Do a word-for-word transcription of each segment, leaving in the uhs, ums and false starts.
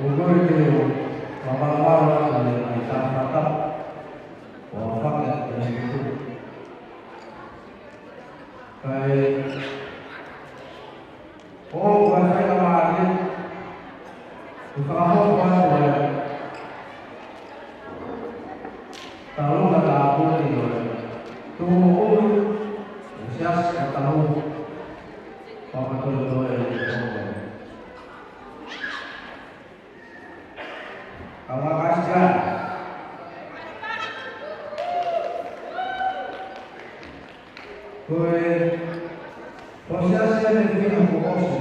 ʻOku ou kole ke u fakamalumalu atu ʻi he ngaahi tangata ʻo aʻu ki he ʻaho ni. Kae ʻoku ou fai ʻa e mālie ke fakahoko atu ʻa e talunga tāpuaki ʻo e tuʻumoʻui ʻo e Siasi ʻo Tahu Papatoetoe ʻi Tonga. Kaungā Kalisitiane, ko e, ko e Siasi ʻeni ʻoku ʻosi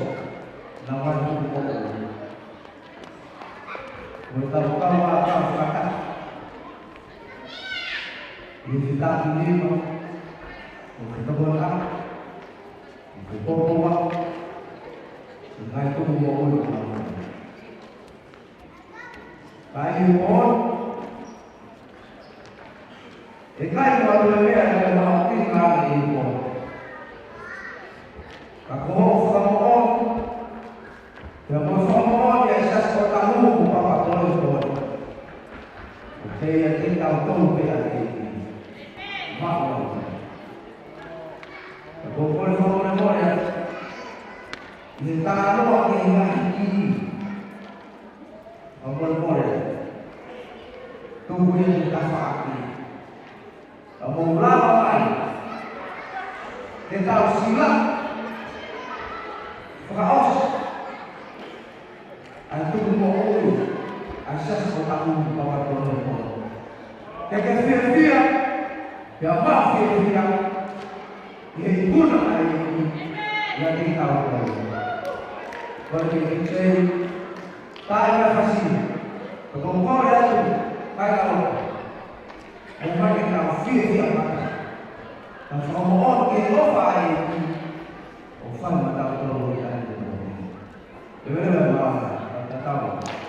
ʻa e ngaahi tuʻumoʻui. Ko e tau kau ʻa e kau fakataha ʻi he fetakinima ʻo e fetokoniʻaki, ʻo e fepōpula, ʻo e ngaahi tuʻumoʻui ʻo e ngaahi. Ka ʻi he pō ni, ʻe ʻikai ke u toe lea ki he mahuʻinga ʻo e pō ni. Ka ko hoʻo fakamoʻoni, pea mo e fakamoʻoni ʻa e Siasi ʻo Tahu mo Papatoetoe, ʻoku ʻiate kitautolu pē ʻa e ʻEiki. Mālō. Ka ʻoku ou kole fakamolemole atu ʻi he talanoa ki he ngaahi kī. Fakamolemole. Tuku ia ke tafaʻaki. Ka mou lava mai ke tau sila fakaʻosi ʻa e tuʻumoʻui ʻa e Siasi ʻo Tahu Papatoetoe. Ke ke fiefia, pea mau fiefia ʻi he ikuna ʻa e ʻEiki ʻiate kitautolu. Kole ke ke sei tai mai fasi, ka ʻoku ou kole atu, kāinga lotu, mou ō mai ke tau fiefia mata, tau fakamoʻoni ki he ʻofa ʻa e ʻEiki ʻoku fai maʻatautolu ʻi he ʻaho ni. Leveleva e malanga, tau tatau.